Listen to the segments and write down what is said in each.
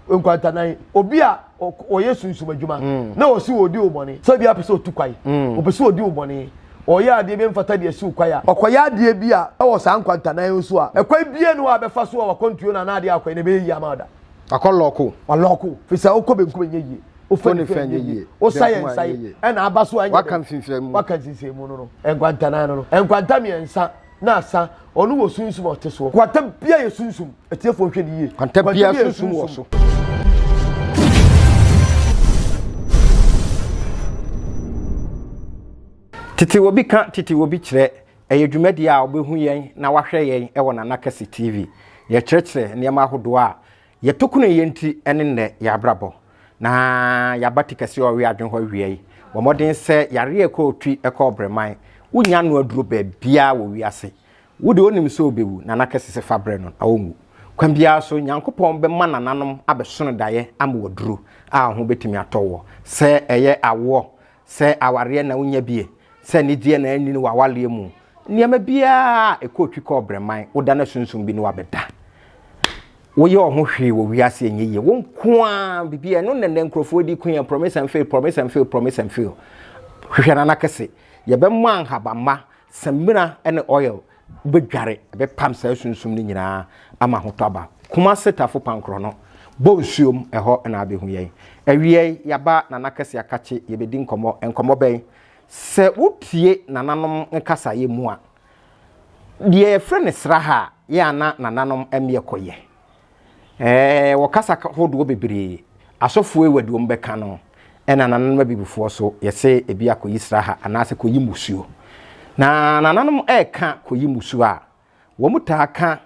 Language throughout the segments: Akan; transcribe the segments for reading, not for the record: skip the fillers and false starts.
Nkwantanan, obi a ɔyɛ sunsum adwuma mm. na ɔsi ɔdi wo bɔne sɛ obi apɛ sɛ ɔtu kwae mm. ɔpɛ sɛ ɔdi wo bɔne ɔyɛ adeɛ bi mfata deɛ si wo kwae a ɔkɔyɛ adeɛ bi a ɛwɔ saa nkwantanan so a ɛkwan bie no a bɛfa so a wakɔntuo no anaa adeɛ akɔyɛ no ɛbɛyɛ yie ama ɔda akɔ lɔko walɔko fi sɛ wokɔ benkum ɛnyɛ yie wofa nifa ɛnyɛ yie wosa yɛ nsa yɛ ɛna aba so a ɛnyɛ waka mfimfini mu waka mfimfini mu no no nkwantanan no no nkwanta mmiɛnsa na asa ɔno wɔ sunsum a ɔte soɔ kwanta bia yɛ sunsum atiefoɔ nhwɛ ne yie kwanta bia sunsum wɔ so. Tete obi ka tete obi kyerɛ ɛyɛ dwumadie a wobɛhu yɛn na wahwɛ yɛn wɔ Nana Kɛse TV. Yɛkyerɛkyerɛ nneɛma ahodoɔ a Yɛto kono yɛ nti ne nnɛ yɛ abrabɔ na yɛaba ti kɛseɛ ɔwe adwene hɔ awia yi. Bɔ mmɔden sɛ yareɛ ɛkɔ otwi ɛkɔ ɔbrɛman wonnya ano aduro baabiara wɔ wiase. Wo deɛ wonim sɛ ɔbɛwu, Nana kɛse sɛ fa brɛ no na ɔnwu. Kwan biara so Nyankopɔn bɛma nananom abɛsono daeɛ ama wo aduro a wo ho bɛtumi atɔ woɔ. Sɛ ɛyɛ awoɔ, sɛ awareɛ na wonya bie, sɛ anigyeɛ na anyini w'awareɛ mu, nneɛma biara a ɛkɔ otwi kɔ ɔbrɛman, woda no sunsum bi ne wabɛda. Woyɛ ɔho hwee wɔ wiase ɛnyɛ yie. Wo nko ara biribi ɛno na nnɛ nkurɔfoɔ di ko yɛn promise and fail, promise and fail, promise and fail. Hwehwɛ nana kɛse. Yɛbɛma nhabamma, samina ne oil wobɛdware, ɛbɛpam saa sunsum no nyinaa ama ahotɔ aba. Kumase Tafo Pankorɔ no, bɔ nsuom, ɛhɔ na abɛhu yɛn. Awiei, yɛaba Nana Kɛse Akakye, yɛbɛdi nkɔmmɔ. Nkɔmmɔ bɛn? Sɛ wotie nananom nkasaeɛ mu a, deɛ yɛfrɛ no sraha a, yɛ a na nananom mmeɛ kɔyɛ. Ɛɛ, wɔ kasa hodoɔ bebree, asɔfoɔ ewa deɛ wɔbɛka no, ɛna nananom abibifoɔ so yɛse ebi akɔyi sraha anaasɛ kɔyi mmusuo. Na nananom ɛreka kɔyi mmusuo a, wɔn taa ka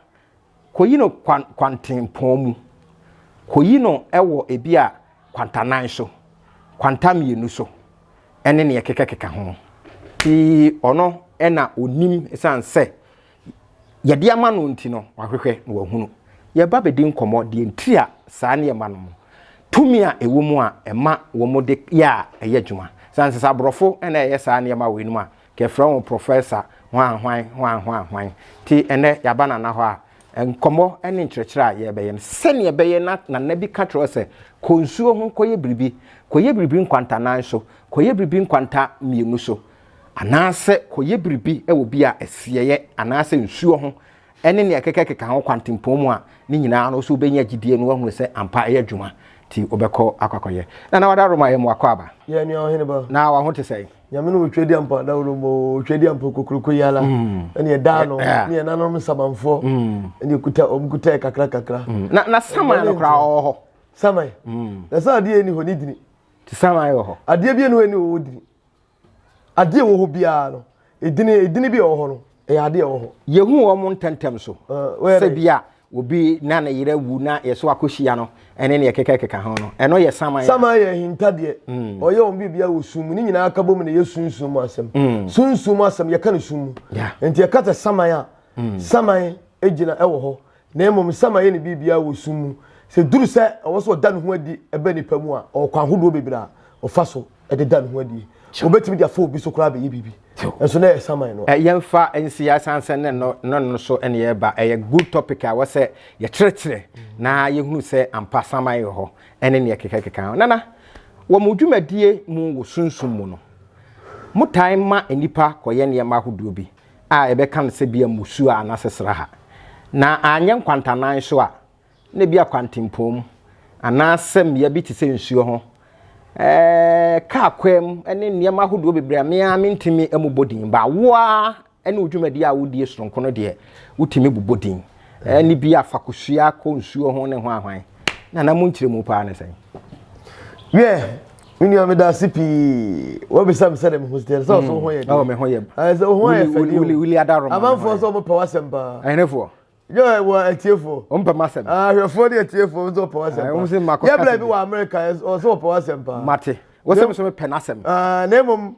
kɔyi no kwan kwantempɔn mu, kɔyi no wɔ ebi a kwantanan so, kwanta mmienu so, ɛne neɛ ɛkekakeka ho. Nti ɔno ɛna ɔnim ɛsiane sɛ yɛde ama no nti no, wahwehwɛ na wahunu. Yɛba bɛdi nkɔmmɔ deɛ nti a saa nneɛma no mu tumi a ɛwɔ mu a ɛma wɔn de yɛ a ɛyɛ adwuma. Sane sɛ sɛ aborɔfo na ɛyɛ saa nneɛma wei no mu a, kɛfrɛ wɔn professor hwan hwan hwan hwan hwan. Nti ɛnɛ yɛaba Nana hɔ a, nkɔmmɔ ne nkyerɛkyerɛ a yɛbɛyɛ no, sɛnea ɛbɛyɛ na Nana bi ka kyerɛ sɛ kɔ nsuo ho kɔyɛ biribi, kɔyɛ biribi nkwantanan so, kɔyɛ biribi nkwanta mmienu so. Anaasɛ kɔyɛ biribi wɔ bi a asieeɛ anaasɛ nsuo ho ne nea ɛkekakeka ho kwantempɔn mu a, ne nyinaa no so wobɛnya gyidie no wahunu sɛ ampa ɛyɛ adwuma nti wobɛkɔ akɔ akɔyɛ. Nana wada Roma yɛ mu akɔ aba. Yɛ nua ɔhene ba. Na waho te sɛn? Nyame no otwa di ampa dawuro mo otwa di ampa kokoroko yi ala. Mm. Ɛne ɛdaa no ne ɛnanom nsamanfoɔ. Mm. Ɛne ekuta wɔn kuta yɛ kakra kakra. Mm. Na na saman no koraa ɔwɔ hɔ. Saman. Na sɛ adeɛ ni hɔ ne dini. Ti saman wɔ hɔ. Adeɛ bi ni hɔ ni hɔ dini. Adeɛ ɛwɔ hɔ biara no, edini edini bi a ɛwɔ hɔ no, ɛyɛ adeɛ ɛwɔ hɔ. Yɛhu wɔn ntɛntɛm so sɛ bi a obi na ne yere awu na yɛso akɔhyia no ɛne neɛ kekakeka ho no, ɛno yɛ saman. Saman yɛ ahintadeɛ. Mm. Ɔyɛ wɔn biribiara wɔ sum mu. Ne nyinaa ka bom na ɛyɛ sunsum mu asɛm. Mm. Sunsum mu asɛm yɛka no sum mu. Nti yɛka sɛ saman a, mm. saman gyina ɛwɔ hɔ. Na mmom saman yɛ ne biribiara wɔ sum mu. Sɛ duru sɛ ɛwɔ sɛ ɔda ne ho adi ɛbɛ nipa mu a, ɔwɔ kwan ahodoɔ bebree a ɔfa so de da ne ho adi. Obetumi de afa obi so koraa bɛyɛ biribi. Nso na ɛyɛ saman no. Yɛmfa nsi asan sɛ ne no no no so ne yɛba. Ɛyɛ good topic a wɔsɛ yɛkyerɛkyerɛ na yɛhunu sɛ ampa saman wɔ hɔ ɛne neɛ kekakeka ho. Nana, wɔ mo dwumadie mu wɔ sunsum mu no, motae ma nnipa kɔyɛ nneɛma ahodoɔ bi a yɛbɛka no sɛ bia mmusuo anaasɛ sraha. Na anyɛ nkwantanan so a, na ebia kwantempɔn mu, anaasɛ mmea bi te sɛ nsuo ho, ɛɛ kaa kwan mu ne nneɛma ahodoɔ bebree a me ara mentumi mmobɔ din. Ba wo ara ne wo dwumadie a wodie soronko no deɛ, wotumi bobɔ din. Ɛne bi a fa kosua kɔ nsuo ho ne ho ahwan. Na na mo nkyerɛmu paa ne sɛn? Wiɛ, me nua meda ase pii. Wabisa me sɛdeɛ me ho teɛ sɛ ɔso ho yɛ deɛ. Ɔ me ho yɛ. Sɛ wo ho ayɛ fɛ deɛ. Wuli wuli adaro. Amanfoɔ sɛ wɔpɛ w'asɛm paa. Ɛhenefoɔ? Yɛ wɔ atiefoɔ. Wɔn pɛ m'asɛm. Ahwɛfoɔ ne atiefoɔ nso wɔpɛ w'asɛm paa. Wɔn sɛ mako kasa. Yɛ bla bi wɔ America ɔsɛ wɔpɛ w'asɛm paa. Mate. Wɔsɛ mi nso mepɛ n'asɛm. Na mmom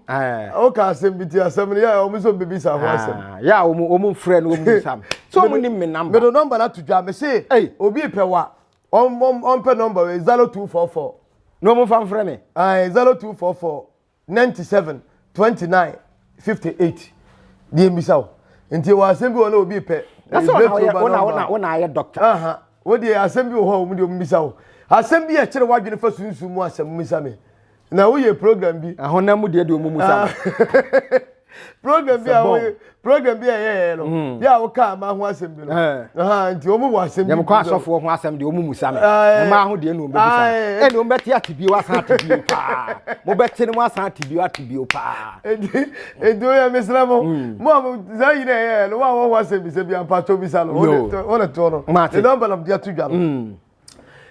woka asɛm bi ti asɛm no yɛ wɔn nso bebisa ho asɛm. Yɛ a wɔn wɔn mfrɛ no wɔn bisa mi. So wɔn nim me namba. Mede nɔmba no ato dwa me se obi pɛ wa ɔmpɛ nɔmba wei 0244. Na wɔn fa mfrɛ me. 0244 97 29 58 deɛ mbisa wo nti wɔ asɛm bi wɔ na obi pɛ na sɛ wɔna wɔna wɔna ayɛ doctor wo deɛ asɛm bi wɔ hɔ a wɔn deɛ wɔn bisa wo. Asɛm bi a ɛkyerɛ w'adwene fa sunsum mu asɛm mmisa me. Na woyɛ program bi. Ahonam mu deɛ deɛ ɔmu musa me. Ah. program bi a woyɛ program bi a ɛyɛyɛ no hmm. bi a woka ama ho asɛm bi no eh. nti wɔn wɔ asɛm bi. Yɛm kɔ asɔfoɔ ho asɛm deɛ wɔn musa me. Mmaa ho deɛ na wɔn bɛbusa me. Ɛna wɔn bɛte ate bio asan ate bio paa. Mo bɛte no mo asan ate bio ate bio paa. Nti nti oyɛ mesrɛ mo hmm. mo a mo saa yi na ɛyɛ no wɔn a wɔn ho asɛm bisa bi ampatɔ bisa no wɔn na toɔ no ne nɔmba na de ato dwa no hmm.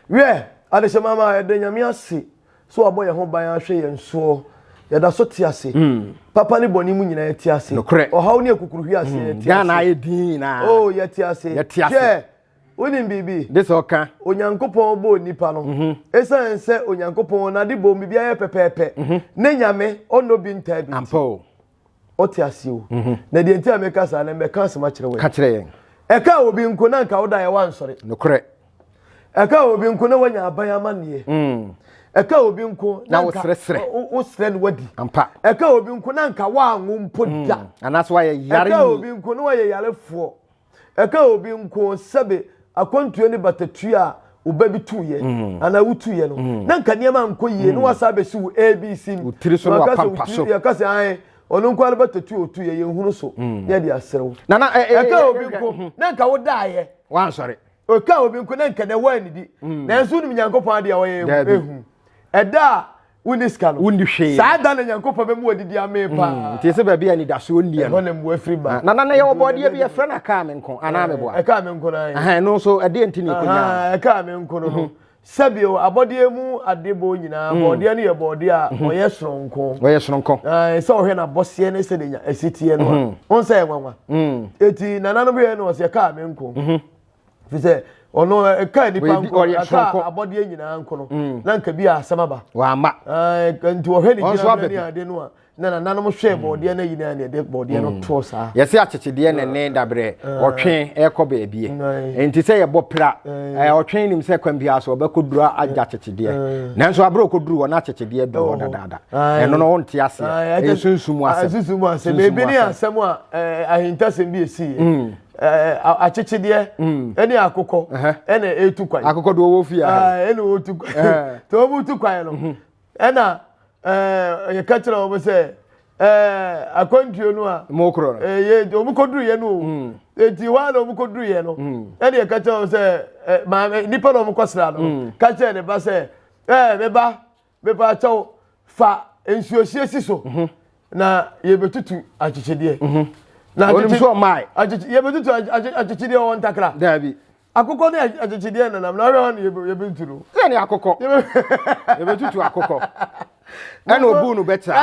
wiɛ adehyɛ mama yɛda nyame ase so wabɔ yɛn ho ban ahwɛ yɛn soɔ yɛda so te ase hmm. papa ne bɔne mu nyinaa yɛte ase ɔhaw ne akukuruhwi ase yɛte ase Ghana ayɛ din nyinaa oh yɛte ase yɛte ase Wonim biribi? De sɛ ɔka. Onyankopɔn bɔɔ nipa no. Mhm. Esiane sɛ Onyankopɔn n'ade bom biribiara yɛ pɛpɛɛpɛ. Mhm. Ne nyame ɔnnɔ bi ntaa bi nti. Ampa o. Ɔte ase o. Mhm. Na deɛ nti a meka saa no mɛka asɛm akyerɛ wo. Ka kyerɛ yɛn. Ɛka obi nko na nka woda yɛ wansɔre. Nokorɛ. Ɛka obi nko na wanya aban amanneɛ. Mm. Ɛka obi nko na nka wosrɛ no wadi. Ampa. Ɛka obi nko na nka woanwo mpo mm. da. Anaasɛ wayɛ yare. Ɛka obi nko na wayɛ yarefoɔ. Ɛka obi nko sɛbe akwantuo ne batatua a wo ba bi tuiɛ mm. anaa wotuiɛ no mm. na nka nneɛma nkɔ yie na mm. wasa abɛsi wo abc mu tiri so na wapampa so yɛka sɛ ae ɔno nko ara batatua otuiɛ yɛnhunu so na yɛde aserew ɛka obi nko na nka wodaeɛ wansɔre ɛka obi nko na nka dɛ woannidi nanso wonim nyankopɔn adeɛ a ɔyɛ ehu ɛda a wonni sika no wonni hwee saa da na nyankopɔn bɛmu wadidi amee mm, paa nti sɛ baabi a anidasoɔ nni ɛhɔ na mmoa firi ba na na yɛwɔ bɔdeɛ bi yɛfrɛ no akaa me nko anaa eh, meboa ɛkaa me nko no ɛno nso ɛdeɛ nti ne ɛkɔnya ɛkaa me nko no no mhm. sɛbio abɔdeɛ mu adebɔ nyinaa mm. bɔdeɛ no yɛ bɔdeɛ a mhm. ɔyɛ soronko ɔyɛ soronko sɛ ɔhwɛ n'abɔseɛ ne sɛdeɛ nya ɛsi teɛ no a mhm. ɔn sɛ ɛnwanwa eti nananom yɛ no ɔsɛ ɛkaa me nko fi sɛ ɔno ɛka nipa nko ɛka abɔdeɛ nyinaa nko no mm. na nka bi a asɛm aba wama nti ɔhwɛ ne gyina ne ade no a na nananom hwɛ mm. bɔdeɛ no ayi no a ne ɛde bɔdeɛ no mm. toɔ saa yɛsɛ akyekyedeɛ ne ne dabrɛ ɔtwe ɛkɔ baabie nti sɛ yɛbɔ pra ɔtwe nim sɛ kwan biara so ɔbɛkɔ duru agya akyekyedeɛ nanso aberɛ ɔkɔduru hɔ na akyekyedeɛ duru hɔ dadaada ɛno no wonte aseɛ ɛyɛ sunsum asɛm sunsum asɛm ebi ne asɛm a ahintasɛm bi ɛsiiɛ akyekyedeɛ mm. ɛne akokɔ ɛna ɛtu kwan akokɔ de ɔwɔ fie ɛna ɔtu kwan nti wɔn tu kwan no mhm. ɛna yɛka kyerɛ wɔn sɛ akwantuo no a wɔn kɔduru yɛ no o mm. eti hɔ a na wɔn kɔduru yɛ no mm. ɛna yɛka kyerɛ wɔn sɛ maame nipa na wɔn kɔsra no ka kyerɛ ne ba sɛ ɛɛ me ba Mepaakyɛw, fa nsuohyeɛ si so mhm. na yɛbɛtutu akyekyedeɛ. Mhm. Na akyekye so ɔmae. Akyekye yɛbɛtutu akyekyedeɛ wɔ ntakra. Daabi. Akokɔ ne akyekyedeɛ nenam na ɔhwɛ hɔ na yɛbɛtutu no. Sɛ ne akokɔ. Yɛbɛtutu akokɔ. Ɛna obu no bɛtra.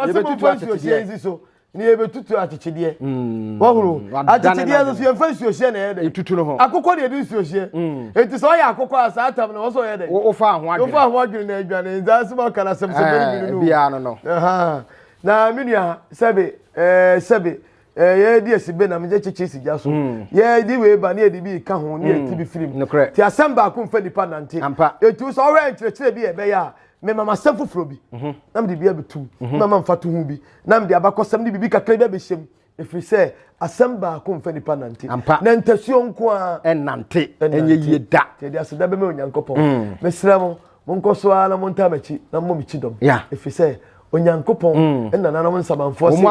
Yɛbɛtutu akyekyedeɛ. Si so. Ne yɛbɛtutu akyekyedeɛ. Mm. Wɔhoro. Akyekyedeɛ no so yɛmfa nsuohyeɛ na ɛyɛ dɛ. Yɛtutu no ho. Akokɔ na yɛde nsuohyeɛ. Mm. Enti sɛ ɔyɛ akokɔ a saa tam no wɔsɛ ɔyɛ dɛ. Wofa ho adwene. Wofa ho adwene na adwane. Nti asɛm ɔka no asɛm sɛ bɛrɛ bi no. Biara no no. Na me nua sɛbe ɛɛ sɛbe yɛde asi bɛ na megye kyekye si gya so. Mm. Yɛde wei ba ne yɛde bi ka ho ne yɛti bi firim. Nokorɛ. Ti asɛm baako mfa nipa nante. Ampa. Eti sɛ ɔhwɛ nkyerɛkyerɛ bi a ɛbɛyɛ a mema m'asɛm foforɔ bi mhm. na mede bi abɛtum mhm. na mfa to ho bi na mede abakɔsɛm ne biribi kakra bi abɛhyɛ mu ɛfiri sɛ asɛm baako mfa nipa nante na ntasuo nko a ɛnante ɛnyɛ yie da yɛde aseda bɛma onyankopɔn mm. mesrɛ mo monkɔ so ara na montaa m'akyi na mmɔ me kyi dɔm ɛfiri sɛ onyankopɔn mm. ɛna nananom nsamanfoɔ se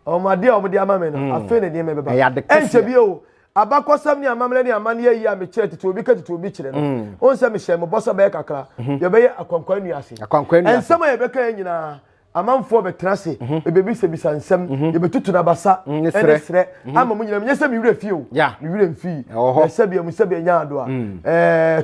wɔn adeɛ a wɔde ama me no mm. afei na nneɛma bɛba ɛnkyɛ bio Abakɔsɛm ne amammerɛ ne amanneɛ yi a mekyerɛ tete obi ka tete obi kyerɛ no, mm. wohu sɛ mehyɛ mo bɔ sɛ bɛyɛ kakra, mhm. yɛbɛyɛ akwankwa nnua ase. Nsɛm a yɛbɛka yɛ nyinaa, amanfoɔ bɛtena ase, mhm. yɛbɛbisabisa nsɛm, mhm. yɛbɛtutu no abasa ne serɛ ama mo nyinaa. Menyɛ sɛ me werɛ fie o, me werɛ mfii. Sɛbea mu sɛbea nya ado a, mm.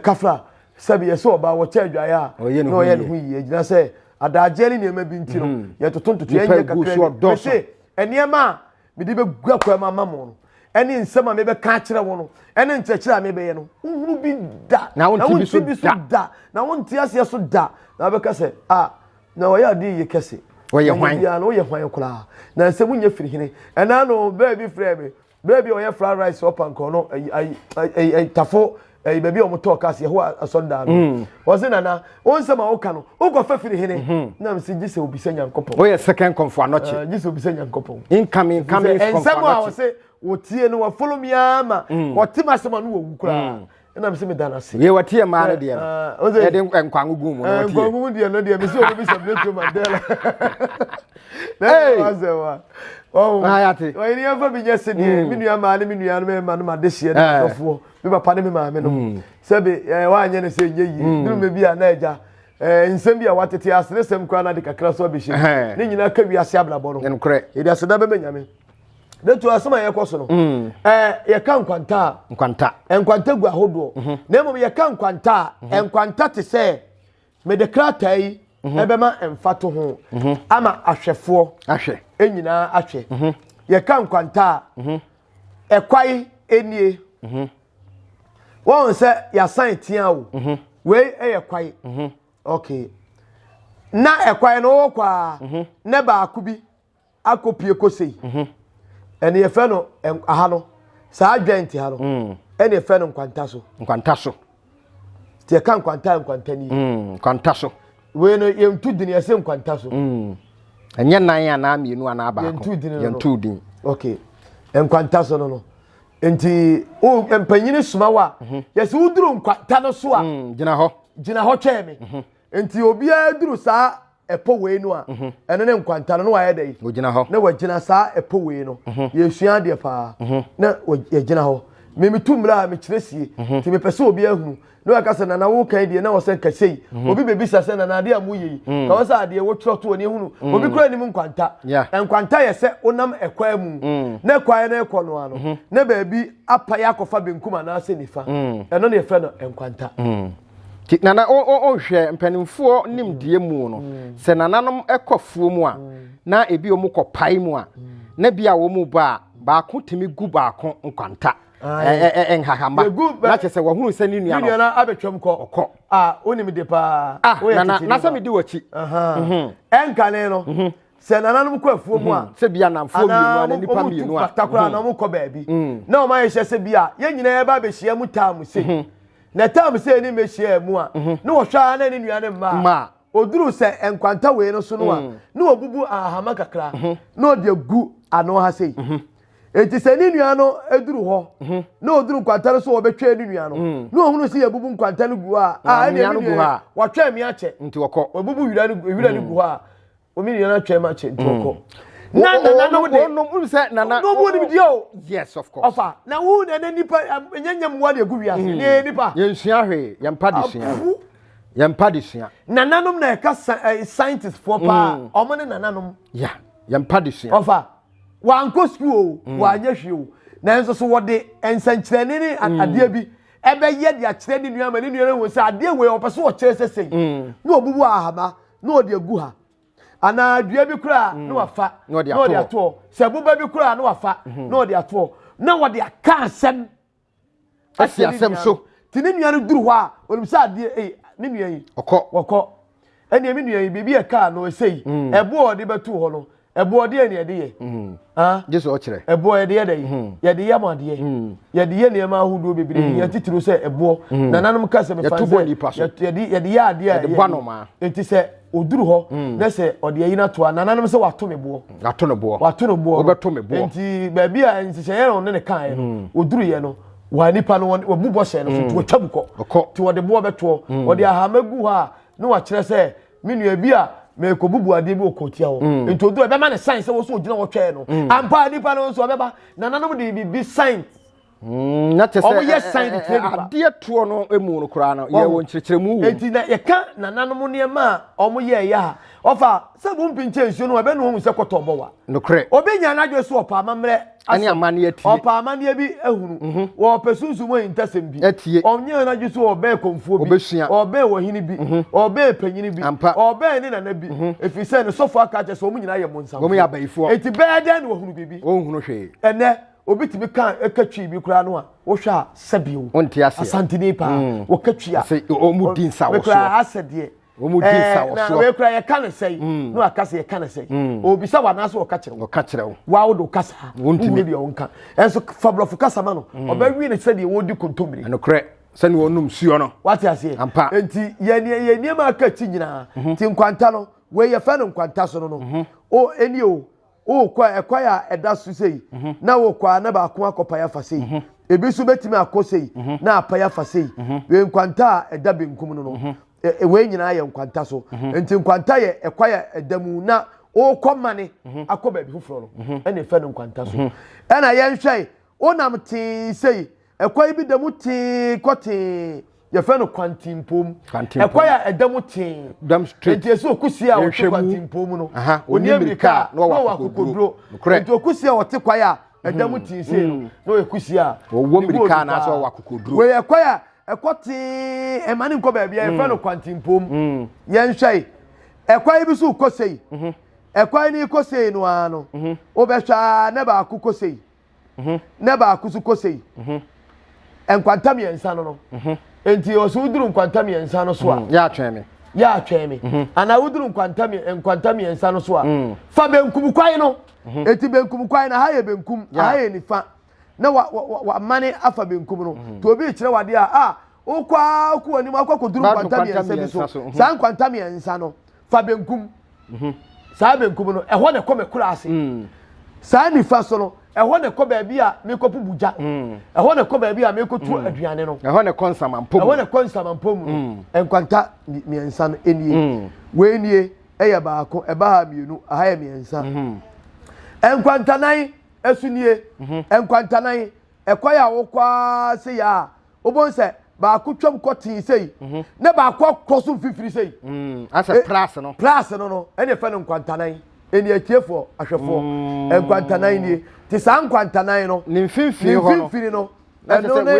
kafra, sɛbi yɛsɛ ɔbaa wɔkyɛ adwaeɛ a, na ɔyɛ ne ho yie. Gyina sɛ adagyeɛ ne nneɛma bi nti no, yɛtoto ntoto yɛnyɛ kakra bi. Mese nneɛma a mede bɛgu akwaa mu ama mo no, ɛne nsɛm a mebɛka akyerɛ wo no, ɛne nkyerɛkyerɛ a mebɛyɛ no, wohunu bi da, na wonte bi so da, na wonte aseɛ so da, na wobɛka sɛ, a na ɔyɛ adeɛ yie kɛse. Ɔyɛ hwan? Biara no woyɛ hwan koraa? Na nsɛm nyɛ firi hene. Ɛna no bɛɛ bi frɛ me, bɛɛ bi a ɔyɛ fried rice ɔpankɔ no, ayi ayi ayi tafo ɛyi baabi a wɔn tɔɔ cars Yehowa asɔredan no mm. wɔsi nana wɔn nsɛm a wɔka no wokɔ fɛ firi hene mhm. na msi gye sɛ obisa nyankopɔn. Woyɛ second kɔnfo anɔkye. Eh, gye sɛ obisa nyankopɔn. Incoming incoming kɔnfo anɔkye. Nsɛm a wɔsɛ wɔtie no wɔfolo mi ama mm. wɔte ma asɛm ano wɔwu koraa. Mm. Ɛna mese meda no ase. Yɛ wɔte yɛ mmaa no deɛ no. Yɛde nkwango gu mu no wɔte. Nkwango mu deɛ no deɛ mese obi bisa Plato Mandela. Na ɛyɛ asɛm a. Ɔho. Ayate. Ɔyɛ ne yɛmfa bi nyɛ sedeɛ. Me nua maa ne me nua no mɛma no ma dehyeɛ ne adɔfoɔ. Me papa ne me maame no. Sɛbe ɛɛ wanyɛ ne sɛ nyɛ yie. Duru mɛ bi a na agya ɛɛ nsɛm bi a watete aseresɛm koraa na de kakra so abɛhyɛ mu. Ne nyinaa ka wiase abrabɔ no. Nokorɛ. Yɛde aseda bɛma Nyame. Neto asɛm a yɛkɔ so no. Mm. Ɛɛ yɛka nkwanta a. Nkwanta. Nkwanta gu ahodoɔ. Mhm. Na mmom yɛka nkwanta a, mhm. nkwanta te sɛ mede krataa yi mhm. ɛbɛma mfato ho ama ahwɛfoɔ. Ahwɛ. Nyinaa ahwɛ. Yɛka nkwanta a, ɛkwae nie. Wɔn sɛ yɛasan tea o. Wei yɛ kwae. Okay. Na ɛkwae no wɔkɔ a, na baako bi. akɔpie kɔ sei mhm. ɛne yɛfrɛ no aha no saa joint ha no mm. ɛne yɛfrɛ no nkwanta so nkwanta so nti yɛka nkwanta nkwanta ni mm, nkwanta so wei no yɛntu dini yɛsɛ nkwanta so mm. ɛnyɛ nan anaa mmienu anaa baako yɛntu dini no yɛntu din okay nkwanta so no no nti o mpanyini soma wa mhm. yɛsɛ woduru nkwanta no so a gyina hɔ gyina hɔ twɛn me mhm. nti obiara duru saa ɛpɔ wei no a mhm. ɛno ne nkwanta no na wayɛ dɛ ogyina hɔ na wagyina saa ɛpɔ wei no mhm. yɛsua adeɛ paa mhm. na yɛgyina hɔ memetu mmerɛ a mekyerɛ sie nti mepɛ sɛ obi ahunu na waka sɛ nana wo kan deɛ na wɔsɛ nkɛsɛ yi obi bɛbisa sɛ nana adeɛ a moyɛ yi ka wɔ sɛ adeɛ wotwerɛ to ani hunu obi kora anim nkwanta nkwanta yɛ sɛ wonam ɛkwan mu na ɛkwan no ɛkɔ no ano na baabi apae akɔfa benkum anaasɛ nifa ɛno ne yɛfrɛ no nkwanta Nti nana wohwɛ mpanimfoɔ nimdeɛ mu no, mm. sɛ nananom kɔ afuo mu a, mm. na ebi wɔn kɔ pae mu a, mm. na bi a wɔn ba a, baako tumi gu baako nkwanta. Nhahama na kyerɛ sɛ wahunu sɛ ne nua no abɛtwam kɔ ɔkɔ a wonim de paa ah nana na sɛ medi w'akyi mhm. ɛnkane no mhm. sɛ nananom kɔ afuo mu a mhm. sɛ bi anamfoɔ mmienu anaa nipa mmienu a bata koraa na wɔn kɔ baabi na wɔn ayɛ hyɛ sɛ bi a yɛn nyinaa yɛba abɛhyia mu taa mu sei Na tam sɛ ne mmɛhyiaa mu a, mhm. na wɔhwɛ ara na ne nua no mma a, ɔduru sɛ nkwanta wei no so no a, mm. na ɔbubu ahama kakra mhm. na ɔde agu ano ha sei. Mhm. Enti sɛ ne nua no duru hɔ na ɔduru nkwanta no so wɔbɛtwɛn ne nua no mm. na ɔhunu sɛ yɛbubu nkwanta no gu hɔ a, a ɛne ne nua watwɛn me akyɛ. Wabubu wira no gu hɔ a, Omi nua na twɛn ma kyɛ nti ɔkɔ. Mm. Na nana no de. Wɔnom n sɛ nana. No mu onim deɛ o. Yes of course. Ɔfa na wo na ne nipa nyɛ nyɛ mmoa de egu wiase. Mm. Ne nipa. Yɛn sua hwee yɛn mpa de sua. Apu. Yɛn mpa de sua. Nananom na ɛka eh, scientist foɔ paa. Mm. Ɔmo ne nananom. Ya yɛn mpa de sua. Ɔfa wankɔ sukuu o mm. wanyɛ hwee o nanso so wɔde nsɛnkyerɛnne ne mm. adeɛ bi ɛbɛyɛ de akyerɛ ne nua ma ne nua no hu sɛ adeɛ wei ɔpɛ so ɔkyerɛ sɛ sɛyi mm. na ɔbubu ahama na ɔde agu ha anaa dua bi koraa na mm. wafa na ɔde atoɔ sɛ boba bi koraa na wafa mhm. na ɔde atoɔ na wɔde aka asɛm asi asɛm so ti ne nua no duru hɔ a onim sɛ adeɛ ei ne nua yi ɔkɔ wɔkɔ ɛnneɛ me nua yi biribi yɛ kaa no ɛsɛ yi mm. ɛboɔ ɔde bɛto hɔ no ɛboɔ deɛ ne yɛde yɛ mm. gye sɛ ɔkyerɛ ɛboɔ yɛde yɛ dɛ mm. yɛde yɛ mo adeɛ mm. yɛde yɛ nneɛma ahodoɔ bebree mm. yɛn titiriw sɛ ɛboɔ mm. nananom ka sɛ mefa sɛ yɛde yɛde yɛ adeɛ a yɛde bɔ anomaa nti sɛ oduru hɔ mm. na sɛ ɔde ayi no ato a nananom sɛ wato me boɔ wato no boɔ wato no boɔ wobɛto me boɔ nti baabi a nhyehyɛeɛ no ne ne kaeɛ no oduru yɛ no wɔn nipa no wɔbu bɔhyɛ no so nti wɔtwa mu kɔ nti wɔde boɔ bɛtoɔ wɔde ahama gu hɔ a na wakyerɛ sɛ Me nua bi a merekɔbubu adeɛ bi wɔ kɔtia hɔ mm. nti odu ɛbɛma ne sign sɛ wɔso ogyina hɔ twɛn no mm. ampa nipa no nso ɔbɛba nananom de biribi sign mm, na kyɛ sɛ wɔyɛ sign de kyerɛ nipa adeɛ toɔ no mu no koraa no yɛwɔ nkyerɛkyerɛmu wɔ eti na yɛka nananom nneɛma a wɔn yɛ ɛyɛ a ɔfa sɛ wɔn mpinkyɛn nsuo no ɛbɛn na wɔn sɛ kɔtɔ bɔ wa nokorɛ obi nya n'adwene so ɔpa amammerɛ ɛne amanneɛ tie ɔpɛ amanneɛ bi ahunu mhm. wɔpɛ sunsum ahintasɛm bi atie ɔnyɛ n'adwe so ɔbɛn kɔmfoɔ bi ɔbɛsua ɔbɛn ɔhene bi mhm. ɔbɛn panyini bi ɔbɛn ne nana bi mhm. ɛfiri sɛ ne sɔfo aka kyɛ sɛ wɔn nyinaa yɛ monsamfoɔ wɔn yɛ abayifoɔ eti bɛyɛ dɛn na wɔhunu biribi wɔnhunu hwee ɛnɛ obi tumi ka ɛka twi bi koraa no a wohwɛ a sɛbio wonte aseɛ asanteni paa mm. wɔka twi a wɔn di nsa wɔ soɔ asɛ deɛ Wɔn di nsa wɔ soɔ. Na wei kura yɛka ne sɛn. Mm. Na waka sɛ yɛka ne sɛn. Mm. Obisa wa anaasɛ ɔka kyerɛ wo. Ɔka kyerɛ wo. Wa wo de ɔka saa. Wontumi. Wohunu deɛ ɔnka. Ɛnso fa borɔfo kasa ma no. Mm. Ɔbɛwi ne sɛdeɛ wɔdi kontommire. Ɛnokorɛ sɛdeɛ wɔnom suo no. Wate aseɛ. Ampa. Nti yɛn yɛn nneɛma aka akyi nyinaa. Mhm. Nti nkwanta no wei yɛfɛ no nkwanta so no no. Mhm. O ɛni o. Wokɔ a ɛkwan a ɛda so sei mhm. na wokɔ a na baako akɔpae afa sei. Ebi nso bɛtumi akɔ sei mhm. na apae afa sei. Mhm. Wei nkwanta a ɛda benkum no no. Mhm. Wei nyinaa yɛ nkwanta so. Nti nkwanta yɛ ɛkwan a ɛda mu na ɔrekɔ mane akɔ baabi foforɔ no ɛna ɛfɛ no nkwanta so. Ɛna yɛnhwɛ wonam tee sei ɛkwan bi da mu tee kɔ tee yɛfrɛ no kwantimpom ɛkwan a ɛda mu tee nti esi okusi a ɔte kwantimpom mu no oni mmirika na ɔwɔ akokoduro nti okusi a ɔte kwan a ɛda mu hmm. tee sei no hmm. na ɔyɛ kusi a ɔwɔ mmirika anaasɛ ɔwɔ akokoduro wɔyɛ kwan a ɛkɔ tee ɛma ne nkɔ baabi a yɛfrɛ no hmm. kwantimpom yɛnhwɛ yi ɛkwan bi so kɔ sei mhm. ɛkwan no kɔ sei no ara no mhm. wobɛhwɛ a na baako kɔ sei mhm. na baako so kɔ sei mhm. nkwanta mmiɛnsa no no mhm. nti ɔsɛ woduru nkwanta mmiɛnsa no so a yɛ atwɛn me yɛ atwɛn me anaa woduru nkwanta nkwanta mmiɛnsa no so a fa benkum kwan no eti benkum kwan no aha yɛ benkum aha yɛ nifa na wa wa wa mane afa benkum no to obi kyerɛ wadeɛ a a wokɔ a wokɔ anim akɔ akɔduru nkwanta mmiɛnsa bi so saa nkwanta mmiɛnsa no fa benkum mhm. saa benkum no ɛhɔ na ɛkɔ me kura ase mm. saa nifa so no ɛhɔ na ɛkɔ baabi a mekɔpo bugya mm. ɛhɔ na ɛkɔ baabi a mekɔtu mm. aduane no ɛhɔ na ɛkɔ nsamanpɔ mu ɛhɔ na ɛkɔ nsamanpɔ mu no nkwanta mmiɛnsa no nie wei nie ɛyɛ baako ɛba ha mmienu aha yɛ mmiɛnsa mm-hmm. nkwantanan ɛso nie mhm. nkwantanan ɛkwan a wokɔ ara se yɛ a wobɛhu sɛ baako twam kɔ tee sei mhm. na baako akɔ so mfimfini sei mm, asɛ eh, plas no plas no no ɛne ɛfɛ no nkwantanan ɛni atiefoɔ ahwɛfoɔ mm. nkwantanan nie te saa nkwantanan no ne mfimfini hɔ no mfimfini no ɛno ne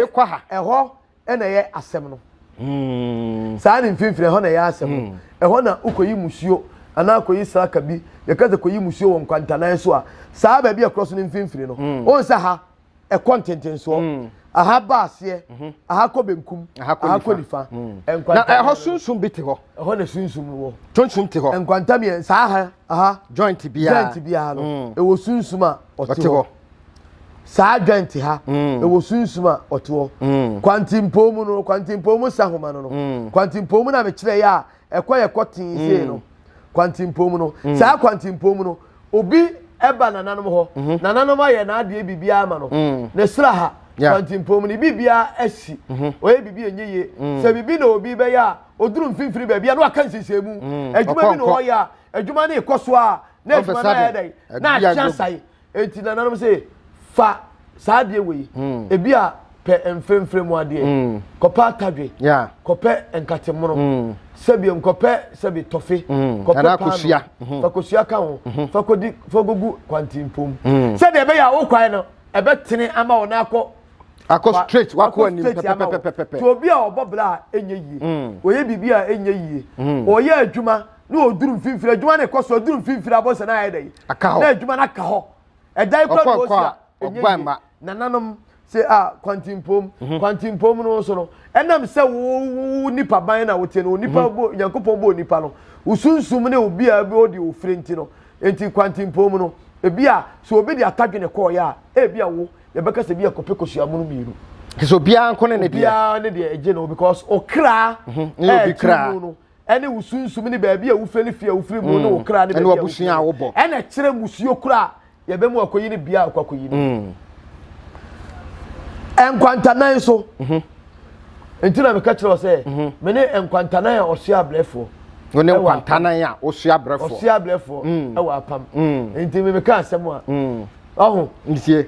ɛhɔ ɛna ɛyɛ asɛm no mm. saa ne mfimfini ɛhɔ na ɛyɛ asɛm no ɛhɔ na wokɔyi musuo anaa kɔyi sraka bi yɛka sɛ kɔyi musuo wɔ nkwantanan so a saa baabi a ɛkorɔ so no mfimfini no wɔn sɛ ha ɛkɔ ntentensoɔ mm. aha ba aseɛ mhm. aha kɔ benkum aha kɔ nifa mm. na ɛhɔ sunsum bi te hɔ ɛhɔ na sunsum wɔ sunsum te hɔ nkwanta mmiɛnsa aha aha joint biara joint biara no mm. ɛwɔ sunsum a ɔte hɔ saa joint ha ɛwɔ sunsum a ɔte hɔ kwantimpɔ mu no kwantimpɔ mu sahoma no no kwantimpɔ mu na mekyerɛ yɛ a ɛkɔ yɛ kɔ tee sei no kwantimpɔ mu no saa kwantimpɔ mu no Obi ba nananom hɔ, mhm. nananom ayɛ n'adeɛ biribiara ama no, mm. ne sra ha, kwantimpɔn mu ne biribiara asi, mhm. ɔyɛ biribi ɛnyɛ yie. Mm. Sɛ biribi na obi bɛyɛ a, ɔduru mfimfini baabi a na waka nsiesie mu. Mm. Adwuma bi na ɔyɛ a, adwuma no rekɔ so a, na adwuma no ayɛ dɛn, na akye asae. Enti nananom sɛ, fa saa adeɛ wei, hmm. ebi a pɛ mfremfrem mu adeɛ hmm. kɔpɛ atadwe kɔpɛ nkatemono hmm. sɛbi nkɔpɛ sɛbi tɔfe kɔpɛ paano mhm. fa kosua ka ho mhm. fa kɔdi fa gugu kwantimpom sɛdeɛ ɛbɛyɛ a wokwae no ɛbɛtene ama wɔn akɔ akɔ straight wakɔ anim pɛpɛpɛpɛpɛ tí obi a ɔbɔ bla a ɛnyɛ yie ɔyɛ biribi a ɛnyɛ yie ɔyɛ adwuma na ɔduru mfimfini adwuma no kɔ so ɔduru mfimfini abɔ sɛ na ayɛ dɛ na adwuma no aka hɔ ɛdan kura na ɔsi a ɛnyɛ yie nananom sɛ a kwantimpom mhm. kwantimpom no nso no ɛnam sɛ wo wo nipa ban na wote no nipa mhm. bo nyankopɔn bɔ nipa no wosunsum ne obi a bi ɔde ofire nti no nti kwantimpom no ebi a sɛ obi de atadwene kɔɔyɛ a ebi a wo yɛbɛka sɛ bi a kɔpɛ kosua mono mmienu. Sɛ obiara nko ne ne deɛ. Obiara ne deɛ egye no because okra mhm. ɛɛti mu no ɛne wo sunsum ne baabi a wofiri ne fie a wofiri mu ne wo kra ne baabi a wofiri mu ɛna kyerɛ musuo kora a yɛbɛ mu akɔyi ne bea a akɔ akɔyi no mm. nkwantanan so mhm. nti na meka kyerɛ wɔ sɛ mhm. me ne nkwantanan a ɔsoa abrɛfoɔ wo ne nkwantanan a ɔsoa abrɛfoɔ ɔsoa abrɛfoɔ mm. ɛwɔ apam mm. nti me meka asɛm a ɔho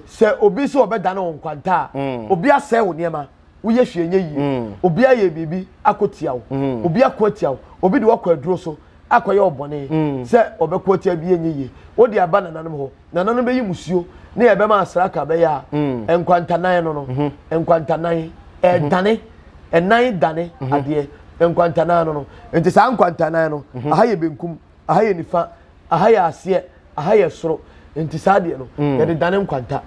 sɛ obi sɛ ɔbɛdane wo nkwanta a obi asɛe wo nneɛma woyɛ hwee nyɛ yie mm. obi ayɛ biribi akɔtia wo mm. obi ako atia wo obi de wakɔ aduro so akɔyɛ ɔbɔne mm. sɛ ɔbɛko atia bi nyɛ yie wode aba nananom hɔ nananom bɛyi musuo ne yɛbɛma asraka bɛyɛ a mm. nkwantanan no no mm-hmm. nkwantanan ɛdane mm-hmm. ɛnan dane mm-hmm. adeɛ nkwantanan no no nti saa nkwantanan no aha yɛ benkum aha yɛ nifa aha yɛ aseɛ aha yɛ soro nti saa deɛ no mm. yɛde dane nkwanta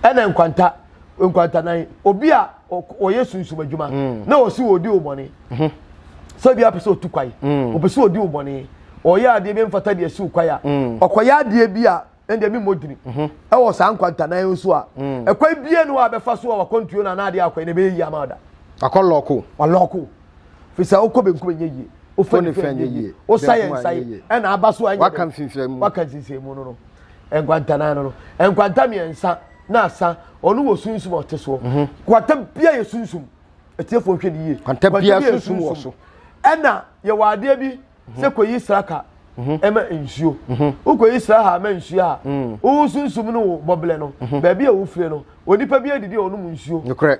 ɛna nkwanta nkwantanan obi a ɔyɛ sunsum adwuma mm. na ɔsi wɔ odi obɔne mhm. sɛ obi apɛ sɛ otu kwae mm. ɔpɛ sɛ odi obɔne ɔyɛ adeɛ bi mfata deɛ si kwae a ɔkɔyɛ adeɛ bi a ɛnna mi mmɔ dini mhm. ɛwɔ saa nkwantanan nso a ɛkwan bie no a bɛfa so a wakɔntuo na anaadeɛ akɔyɛ na ɛbɛyɛ yie ama ɔda akɔ lɔko walɔko fi sɛ wokɔ benkum ɛnyɛ yie wofa nifa ɛnyɛ yie wosa yɛ nsa yi ɛna aba so ɛnyɛ waka mfimfini mu waka mfimfini mu no no nkwantanan no no nkwanta mmiɛnsa. na asa ɔno wɔ sunsum a ɔte soɔ mhm. Kwanta bia yɛ sunsum atiefoɔ nhwɛ ne yie. Kwanta bia sunsum wɔ so. Ɛna yɛwɔ adeɛ bi mhm. sɛ kɔyi sraka mhm. ɛma nsuo. Wokɔyi sraha ma nsuo a wo sunsum no wo bɔblɛ no baabi a wofire no onipa bi adidi a ɔnom nsuo. Nokorɛ.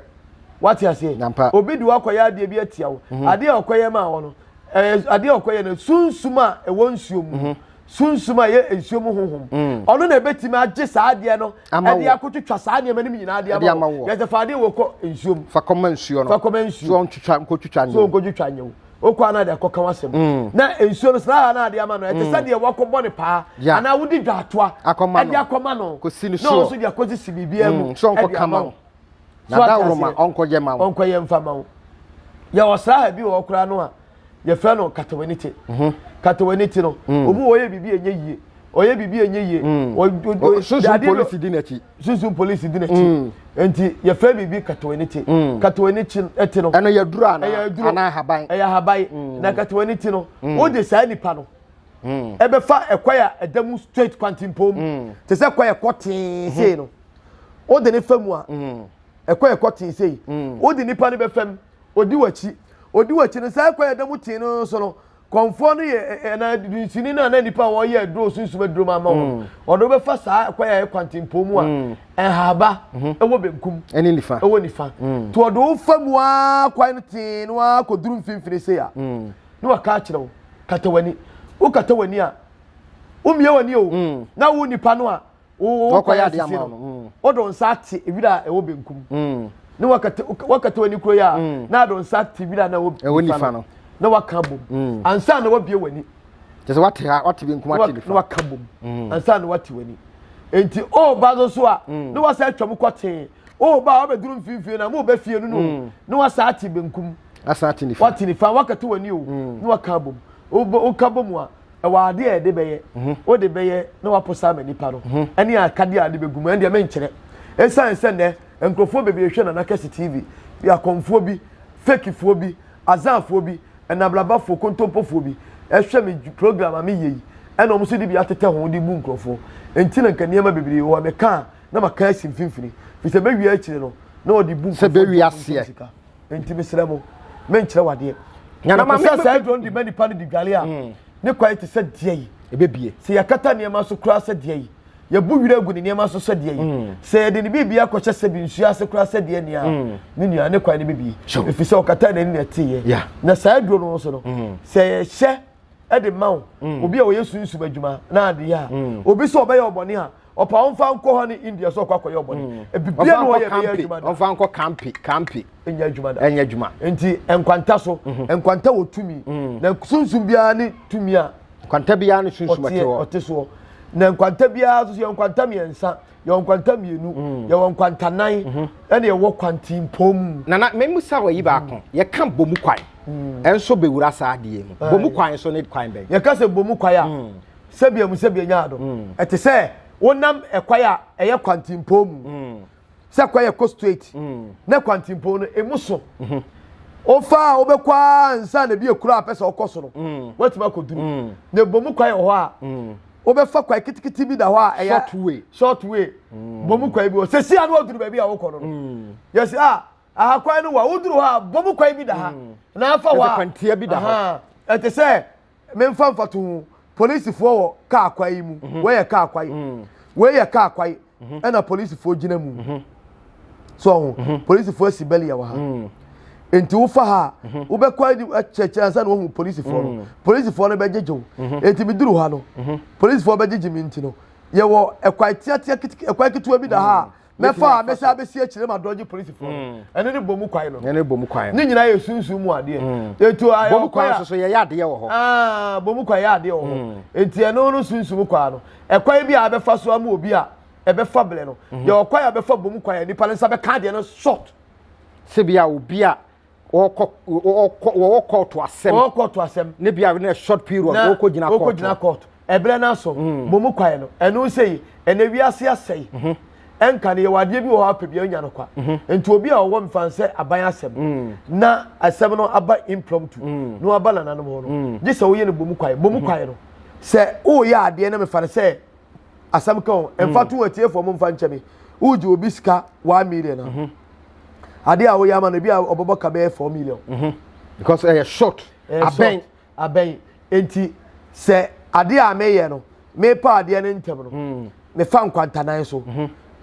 Wate aseɛ? Obi de wakɔyɛ adeɛ bi atia wo. Adeɛ a ɔkɔyɛ maa wɔ no adeɛ a ɔkɔyɛ no sunsum a ɛwɔ nsuo mu sunsum a ɛyɛ nsuo mu honhom mm. Ɔno na ɛbɛtumi agye saa adeɛ no ɛde akɔtwitwa saa nneɛma no nyinaa de ama wo. Yɛsɛ fa adeɛ wɔ kɔ nsuo mu. Fa kɔma nsuo no. Fa kɔma nsuo. So ɔntwitwa nkɔtwitwa nyɛ. So nkɔtwitwa nyɛ wo. Wokɔ ana de akɔka w'asɛm mm. Na nsuo no saa na ade ama no ɛte sɛ mm. deɛ wakɔbɔ ne paa anaa wodi dwaatoa ɛde akɔma no na ɔno nso de akɔsisi biribiara mu ɛde ama wo. Na dawuroma ɔnkɔyɛ ma wo. Ɔnkɔyɛ mfa ma wo. Yɛwɔ sraha bi wɔ hɔ koraa no a yɛfrɛ no katawani te. Mhm. Katawani te no, mm. obi wɔyɛ biribi ɛnyɛ yie. Ɔyɛ biribi ɛnyɛ yie. Mm. Sunsun polisi di n'akyi. Sunsun polisi di n'akyi. Mm. Nti yɛfrɛ biribi katawani te. Katawani te no. Ɛno yɛ duro ana? Ɛyɛ duro. Ana ahaban. Ɛyɛ ahaban. Na katawani te no, wode saa nipa no. Ɛbɛfa ɛkwan a ɛda mu straight kwantimpom. Te sɛ kwan ɛkɔ tee sei no. Wode ne fa mu a, ɛkwan ɛkɔ tee sei. Wode nipa no bɛfa mu. Odi w'akyi. Odi w'akyi no, saa kwan a ɛda mu tee no so no, kɔmfoɔ no yɛ ɛna dunsini no a na nipa a wɔyɛ aduro sunsum aduro ma ama wɔn. Mm. Ɔde wobɛfa saa kwan a ɛyɛ kwantempɔn mu a mm. nhaba mm-hmm. ɛwɔ benkum ɛne nifa ɛwɔ nifa. Mm. To ɔde wofa mu ara kwan no tee no ara kɔduru mfimfini sei a na waka akyerɛ wo kata w'ani. Wokata w'ani a womie w'ani o na wo nipa no a Wɔkɔyɛ adeɛ ama no. Mm. Wode wo nsa ate wira a ɛwɔ benkum. Mm. Ne wakata wakata w'ani kuro yi a mm. na ade wo nsa ate wira na ɛwɔ nifa no. Na waka bom. Ansa na wabie w'ani. Kyerɛ sɛ wate ha wate benkum ate nifa. Na waka bom. Ansa na wate w'ani. Nti ɔreba nso so a na wasa atwa mu kɔtee. Ɔreba a wabɛduru mfimfini na mo bɛ fie no no. Na wasa ate benkum. Asa ate nifa. Wate nifa wakata w'ani o. Na waka bom. Woka bom a ɛwɔ adeɛ a yɛde bɛyɛ mhm. wode bɛyɛ na waposa ama nipa no mhm. ɛne akadeɛ a de bɛgu mu ɛndeɛ menkyerɛ ɛsiane sɛ nnɛ nkurɔfoɔ bebree hwɛ Nana Kɛse TV bi akɔmfoɔ bi fakefoɔ bi azanfoɔ bi ɛnablabafoɔ kontompofoɔ bi ɛhwɛ me program a meyɛ yi ɛna wɔn nso de bi atetɛ ho de bu nkurɔfoɔ nti na nka nneɛma bebree wɔ meka a na maka asi mfimfini fi sɛ bɛwie akyire no na wɔde bu nkurɔfoɔ bɛwie aseɛ Enti mesrɛ mo, menkyerɛ wo adeɛ. Yɛpɛ sɛ saa aduro no de ma nipa no de dwale a, mm. ne kwan te sɛ deɛ yi. Ebebie. Sɛ yɛakata nneɛma so koraa sɛ deɛ yi. Yɛbu wira agu ne nneɛma so sɛ deɛ yi. Mm. Sɛ yɛde ne biribi akɔhyɛ sɛ bi nsuo ase koraa sɛ deɛ nea mm. ne nua ne kwan no bebie. Ɛfiri sɛ ɔkata n'ani na ɛteeɛ. Na saa aduro no nso no, sɛ yɛhyɛ de ma wo obi a ɔyɛ sunsum adwuma na adeɛ a obi sɛ ɔbɛyɛ ɔbɔne a ɔpa ɔmfa nkɔ hɔ ne India sɛ ɔkɔ akɔyɛ ɔbɔne mm. ebibia na ɔyɛ bɛyɛ adwuma da ɔmfa nkɔ kampi kampi ɛnyɛ adwuma da ɛnyɛ adwuma nti nkwanta so mhm. nkwanta wɔ tumi mm. na sunsum biara ne tumi a nkwanta biara ne sunsum ɔte hɔ ɔte soɔ na nkwanta biara nso yɛ nkwanta mmiɛnsa yɛwɔ nkwanta mmienu mm. yɛwɔ nkwanta nan mhm. ɛna yɛwɔ kwantimpɔn mu. Nana mɛmusa wɔ yi baako mm. yɛka bomu kwan ɛnso bɛwura saa adeɛ mu bomu kwan so ne kwan bɛn. Yɛka sɛ bomu kwan a sɛbea mu sɛbea nyaa do. Mm. Ɛte sɛ wonam ɛkwan a ɛyɛ kwantempɔn mu. Mm. Sɛ kwan yɛ kɔ straight. Mm. Na kwantempɔn no emu so. Mm-hmm. Wofa a wobɛkɔ ara nsa na bi ekura a pɛ sɛ ɔkɔ so no. Mm. Woatumi akɔduru. Mm. Na ebomu kwan wɔ hɔ a. Mm. Wobɛfa kwan kitikiti bi da hɔ a ɛyɛ short way. Short way. Mm. Bomu kwan bi wɔ. Sɛsi a na waduru baabi a wokɔ no no. Mm. Yɛsi a ah, aha kwan no wa woduru hɔ a bomu kwan bi da ha. Mm. Na afa hɔ a. Kwantia bi da hɔ. Ɛte sɛ Memfa mfatoho, polisifoɔ wɔ kaa kwan yi mu. Mhm. Wei yɛ kaa kwan. Mm. Wei yɛ kaa kwan. Mhm. Ɛna polisifoɔ gyina mu. Mhm. So ɔho, polisifoɔ asi bɛlia wɔ ha. Mm. Nti wofa ha a, wobɛkɔ akyerɛkyerɛ ansa na woahu polisifoɔ no. Mm. Polisifoɔ no bɛgyegye wo. Nti meduru ha no, polisifoɔ bɛgyegye me nti no, yɛwɔ ɛkwan teatea ɛkwan ketewa bi da ha a mɛfa a mɛsɛ abɛsi akyire ma dɔgye polisifoɔ no mm. ɛno ne bɔ mu kwan no ɛno ne bɔ mu kwan ne nyinaa yɛ sunsun mu adeɛ mm. etu ayɛ bɔ mu kwan soso yɛyɛ adeɛ wɔ hɔ aa bɔ mu kwan yɛ adeɛ wɔ hɔ mm. eti ɛno no sunsun kwan no ɛkwan bi a abɛfa so ama obi a ɛbɛfa blɛ no mm-hmm. yɛ ɔkwan a abɛfa bɔ mu kwan a nipa ne nsa bɛka adeɛ no short. Sɛbi a obi a wɔkɔ wɔkɔ wɔwɔ kɔɔto asɛm. Wɔwɔ kɔɔto asɛm. Ne bi a ne short period wɔkɔ gyina kɔɔto. Wɔkɔ gyina kɔɔto. Ɛbrɛ no aso. Mm. Mo mu kwan no ɛno sɛ yi ɛnɛ wiase asɛe. Mhm. Ɛnka no yɛwɔ adeɛ bi wɔ hɔ apɛ bi anya no kwa. Mhm. Nti obi a ɔwɔ mfa sɛ aban asɛm mm. na asɛm no aba impromptu mm. na waba nananom hɔ no gye sɛ woyɛ no bɔ mu kwan. Bɔ mu mhm. kwan no sɛ woyɛ adeɛ na mefa no sɛ asɛm ka o mfa to atiefoɔ mo mfa nkyɛ me. Wogye obi sika 1 million a, adeɛ a woyɛ ama no bi a ɔbɛbɔ ka bɛyɛ 4 million. Because ɛyɛ short. Ɛyɛ abɛn. Short, abɛn. Nti sɛ adeɛ a meyɛ no, mepa adeɛ no ntɛm no, mefa nkwantanan so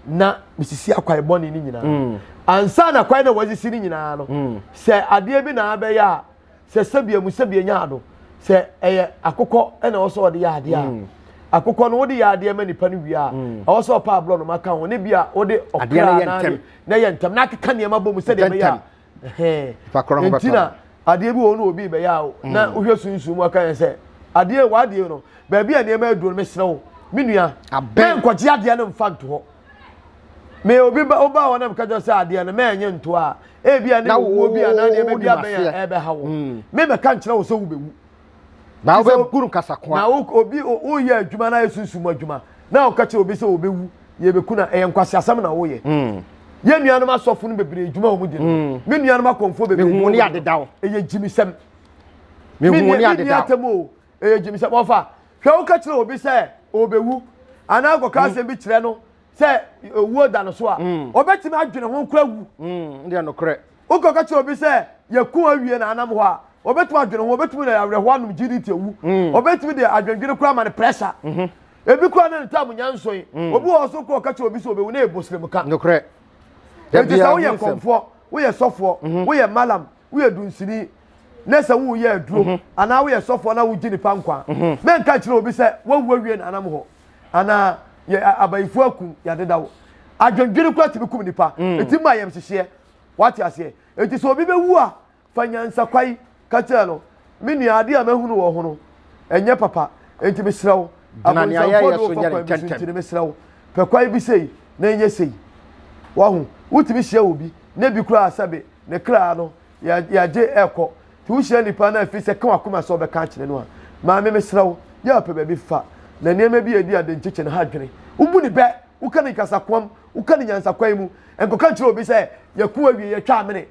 na mesisi akwan bɔne no nyinaa ansa na kwan na wɔasisi no nyinaa no. Sɛ adeɛ bi na abɛyɛ a, sɛ sɛbea mu sɛbea nya ado sɛ ɛyɛ akokɔ ɛna ɛwɔ sɛ ɔde yɛ adeɛ a, akokɔ no wode yɛ adeɛ ma nipa no wie a, ɛwɔ sɛ ɔpa aborɔ no ma ka ho ne bi a wode Adeɛ no ɔkra yɛ anaa ntɛm. Na yɛ ntɛm na akeka nneɛma bɔ mu sɛdeɛ ɛbɛyɛ a ɛhɛn. Nipa korɔ ho nti bɛtɔ na adeɛ bi wɔ hɔ na obi bɛyɛ a na wohwɛ sunsun mu aka yɛn sɛ adeɛ w'adeɛ no, baabi a nneɛma aduro no, mesrɛ wo me nua, Abɛn. mɛnkɔgye adeɛ no mfa nto hɔ. Me obi ba woba hɔ na meka kyerɛ sɛ adeɛ no mɛnyɛ nto a, ebi a ne Na owuo bi anaa nneɛma bi wonim abɛn aseɛ. a ɛbɛha wo, me mɛka nkyerɛ wo sɛ wobɛwu. Na Nti sɛ- wobɛgu no kasakoa. Na wo obi woyɛ adwuma na ayɛ sunsum adwuma na woka kyerɛ obi sɛ obɛwu, yɛbɛku na ɛyɛ nkwasiasɛm na woyɛ. Yɛn nuanom asɔfo no bebree, adwuma a wɔn di no, me nuanom akɔmfoɔ bebree Mehu adwuma ne a wɔn di no, adedaw. ɛyɛ gyimisɛm. Mehu ne Me nua adedaw. atam o, ɛyɛ gyimisɛm. Ɔfa hwɛ, woka kyerɛ obi sɛ ɔbɛwu anaa akɔka asɛm bi kyerɛ no sɛ owuo da no so a, ɔbɛtumi adwene ho kora wu. Deɛ nokorɛ. Wokɔka kyerɛ obi sɛ yɛku awie na anam hɔ a, ɔbɛtumi adwene ho, ɔbɛtumi de awerɛhoɔ anom gdt awu, ɔbɛtumi de adwendwene kora ama ne pressure ebi kora ne ne tam nyanso yi. Obi wɔ hɔ so kora ɔka kyerɛ obi sɛ ɔbɛwu na ɛbɔ srem ka. Nokorɛ. Enti sɛ woyɛ kɔmfoɔ, woyɛ sɔfoɔ, woyɛ malam, woyɛ dunsini na sɛ woyɛ aduro anaa woyɛ sɔfoɔ na wogye nipa nkwa, mɛnka kyerɛ obi sɛ wawu awie na anam hɔ anaa yɛ abayifoɔ aku yɛadeda wo. Adwendwene kora tumi kum nipa, ɛtumi ma ayamhyehyeɛ. Wate aseɛ? Enti sɛ obi bɛwu a, fa nyansakwae ka kyerɛ no, me nua, adeɛ a mahunu wɔ ho no, ɛnyɛ papa, enti mesrɛ wo, Gyina nea abonsamfoɔ yɛyɛ de so wo fa nyɛ no kwan bi so ntɛmntɛm. nti no, mesrɛ wo, pɛ kwan bi sei na ɛnyɛ sei. Wahu? Wotumi hyia obi na bi koraa sɛbe ne kra no yɛagye ɛkɔ. Nti wohyia nipa no afi sɛ ka wakoma sɛ ɔbɛka akyerɛ no a, maame, mesrɛ wo, yɛ ɔpɛ baabi fa na nneɛma bi a ɛdi ade nkyekye no ha adwene. Wobu ne bɛ, woka ne kasakoam, woka ne nyansakwan mu, nkɔka nkyerɛ obi sɛ yɛko awie, yɛtwa amene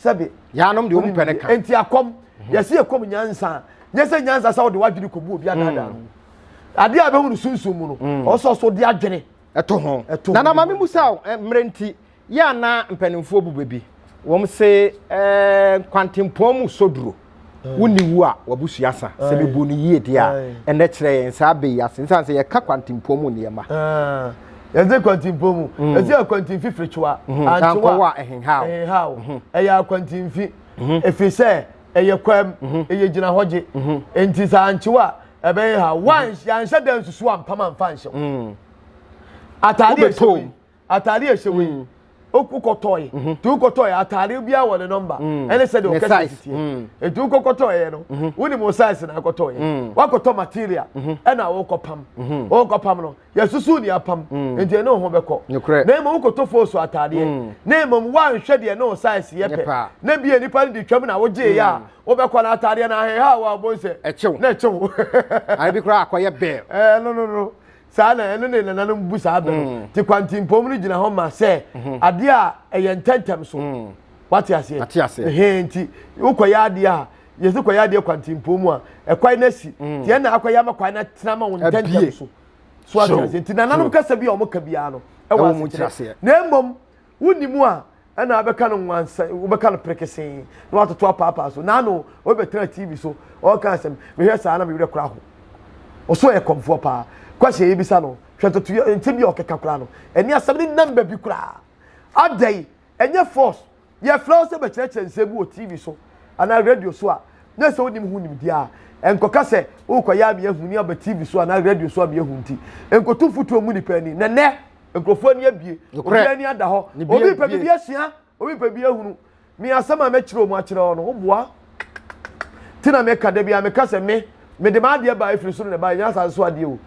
sɛbe. Yaanom deɛ ɔmu pɛ ne ka. Enti akɔm, yɛse yɛkɔm nyansa, nyɛ sɛ nyansa sɛ wode w'adwene kɔbu obi adaadaa no. Adeɛ a bɛhu no sunsum mu no, ɔsɔ so de adwene ɛto ho. Ɛto ho. Nana, maame musa wo, mmerɛ nti yɛ ana mpanimfoɔ bu baabi wɔn se nkwantempɔn mu soduro wonni wu a wabusua sa sɛ mebu no yie deɛ a, ɛnɛ kyerɛ yɛn saa bɛ yi ase nsan sɛ yɛka kwantempɔn mu nneɛma. Ah, yɛdze kwantimpɔ mu, yɛdze akwantimfi firikyiwa. Ankɔwɔ a ɛhenhaw. Ɛhenhaw. Ɛyɛ akwantimfi ɛfiri sɛ ɛyɛ kwam, ɛyɛ gyina hɔ gye. Nti sɛ ankyewa a ɛbɛyɛ ha wan yɛanhyɛ da nsusu ampam amfa nhyɛw ataade a ɛhyɛ wei, ataade a ɛhyɛ wei, wokɔtɔe nti wokɔtɔe ataade biara wɔ ne nɔmba ɛne sɛdeɛ Ne ɔkɛse size. titiɛ. Nti wokɔkɔtɔeɛ no, wonim wo size na akɔtɔeɛ, woakɔtɔ material ɛna wokɔpam, wokɔpam no yɛsusu ne apam nti ɛne wo ho bɛkɔ. Na mmom wokɔtɔ fooso ataadeɛ na mmom woanhwɛ deɛ ne wo size yɛ Nyɛ pɛ pɛ a. na bia nipa no de twam na wogyeeɛ a, wobɛkɔ no ataadeɛ no aheha a wɔabɔ sɛ Ɛkyew. na ɛkyew. Ayɛ bi koraa akɔyɛ bɛɛl. Ɛɛ, no, saa na ɛno ne nananom bu saa bɛ no. Nti kwantimpɔm no gyina hɔ ma sɛ adeɛ a ɛyɛ ntɛntɛm so. Wate aseɛ? Ate aseɛ. Ɛhɛn, nti wokɔyɛ adeɛ a, yɛsɛ kɔyɛ adeɛ kwantimpɔm mu a, ɛkwan no asi nti ɛna akɔyɛ ama kwan no atena ma wo ntɛntɛm Abie. so. Ate aseɛ? Nti nananom kasa bi a wɔka biara no ɛwɔ Ɛwɔ mu asekyerɛ. nkyerɛaseɛ. Na mmom wonni mu a, ɛna abɛka no nwansa, wobɛka no perekesee na watoto apaapaa so naano wobɛtena TV so ɔka asɛm. Mehwɛ saa na mewerɛ kora ho. Ɔso yɛ kɔmfoɔ paa kwahyɛ yɛbisa no, hwɛ toto nsɛm bi a ɔkeka koraa no, ɛne asɛm ne nam baabi koraa adɛn. Ɛnyɛ force yɛfrɛ wo sɛ bɛkyerɛkyerɛ nsɛm bi wɔ TV so anaa radio so a, na sɛ wonim ho nimdeɛ a, ɛnkɔka sɛ wokɔyɛ ame ahu ne aba TV so anaa radio so ame ahu. Nti nkoto mfotuo mu nipa ani na nɛ nkurɔfoɔ ani abie. Obi ani ada hɔ, obi pɛ biribi asua, obi pɛ biribi ahunu. Me asɛm a mɛkyerɛ mu akyerɛ hɔ no woboa ti na meka da bi a meka sɛ me mede m'adeɛ ba efiri soro na ɛba, ɛnyɛ asase so adeɛ o.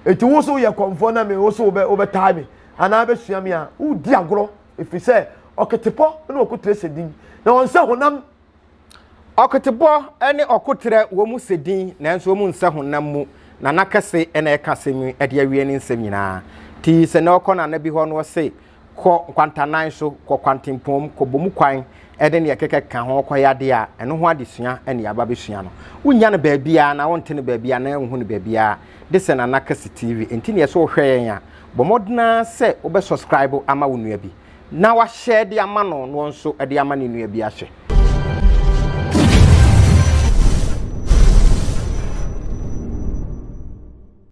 Eti wo so woyɛ kɔnfoɔ na me wo so wobɛ wobɛtaa me anaa bɛsua me a, wodi agorɔ, efiri sɛ ɔketepɔ ne ɔkotere sɛ din na ɔnsɛ honam. Ɔketebɔ ne ɔkoterɛ wɔ mu sɛ din, nanso wɔn nsɛ honam mu. Nana kɛse na ɛka asɛm yi de awie ne nsɛm nyinaa. Nti sɛ na ɔkɔ nana bi hɔ na ɔse, Kɔ nkwantanan so, kɔ kwantempɔn mu, kɔ bomu kwan ne nea ɛkeka ho kɔyɛ adeɛ a, ɛno ho adesua na yɛaba abɛsua no. Wonnya no baabiara anaa wonte no baabiara anaa wonhu no baabiara de sɛ Nana Kɛse TV. Enti neɛ sɛ wohwɛ yɛn a, bɔ mmɔden ara sɛ wobɛ subscribe ama wo nua bi na wahyɛ de ama no na ɔnso de ama ne nua bi ahwɛ.